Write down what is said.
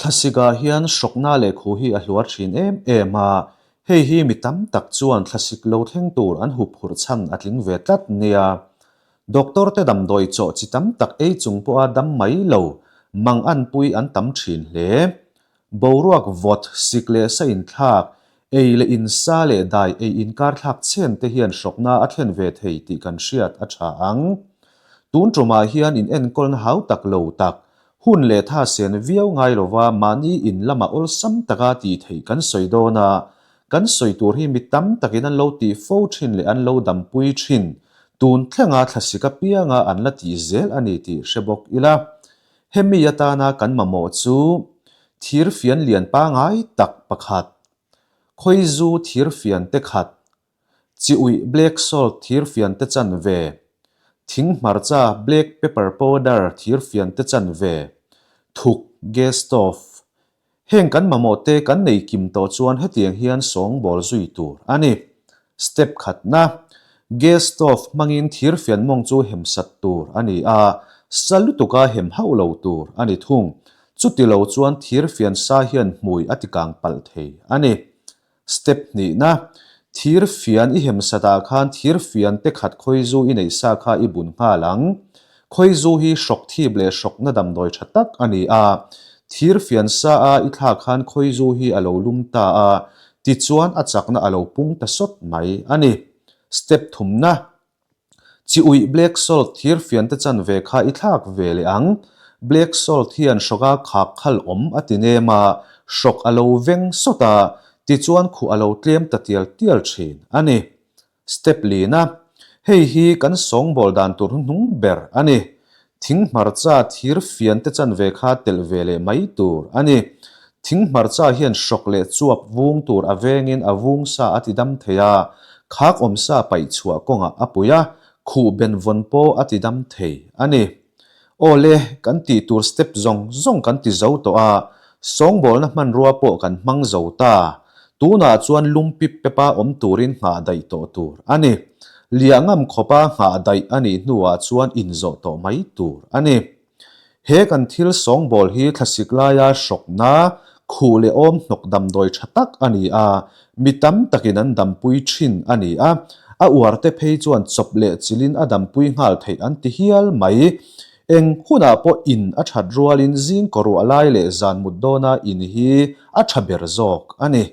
Thlasik-ah hian hrawkna leh khu hi a hluar thin em em a, hei hi mi tam tak chuan thlasik lo thleng tur an hup phurh chhan a tling ve tlat nia. Doctor te damdawi chawh chi tam tak ei chung pawha dam mai lo, mang anpui an tam thin hle. Boruak vawt, sik leh sa inthlak, ei leh in sa leh dai ei inkar thlak chen te hian hrawkna a thlen ve thei tih kan hriat a tha ang. Tun tumah hian in enkawlna hau tak lo tak, hun leh tha sen viau ngai lova mahni in lamah awlsam taka tih theih kan sawi dawn a, kan sawi tur hi mi tam takin an lo tih fo thin leh an lo dampui thin, tun thlenga thlasik apianga an la tih zel a ni tih hre bawk ila. Hemi atana kan mamawh chu thirfian lian pangai tak pakhat, khawizu thirfian te khat, chi uih black salt thirfian te chan ve, thing hmarcha black pepper powder thirfian te chan ve, thuk gas stove. Heng kan mamawh te kan nei kim tawh chuan hetiang hian sawngbawl zui tur a ni. Step khatna, Gas stove hmangin thirfian mawng chu hem sat tur a ni a, sa lutuka hem hauh lo tur a ni thung. Chuti lo chuan thirfian sa hian hmui a tikang palh thei a ni. Step hnihna, Thir fian i hem satah khan thir fian te khat khawizu i neih sa kha i bun nghal ang. Khawizu hi hrawk thip leh hrawkna damdawi tha tak a ni a. Thir fian sa a i thlak khan khawizu hi a lo lum ta a, tichuan a chakna a lo pung ta sawt mai a ni. Step thumna, Chi uih black salt thir fian te chan ve kha i thlak ve leh ang. Black salt hian hrawka khak khal awm a ti nem a, hrawk a lo veng sawt a, tichuan khuh a lo tlem ta tial tial thin a ni. Step lina, Hei hi kan sawngbawl dan tur hnuhnung ber a ni. Thing hmarcha thir fian te chan ve kha telh ve leh mai tur a ni. Thing hmarcha hian hrawk leh chuap vung tur a vengin a vung sa a ti dam thei a, khak awm sa paih chhuah kawngah a pui a, khuh ben vawn pawh a ti dam thei a ni. Aw le, kan tih tur step zawng zawng kan ti zo tawh a, sawngbawlna hmanrua pawh kan hmang zo ta. Tunah chuan lum pip pepa awm turin nghah daih tawh tur a ni. Liah ngam khawpa nghah daih a nih hnuah chuan inzawh tawh mai tur a ni. He kan thil sawngbawl hi thlasik laia hrawkna, khuh leh awm hnawk damdawi tha tak a ni a, mi tam takin an dampui thin a ni a, a uar te phei chuan chawp leh chilin a dampui nghal theih an ti hial mai. Eng hunah pawh in a that rualin zing kawruah lai leh zan mut dawna in hi a tha ber zawk a ni.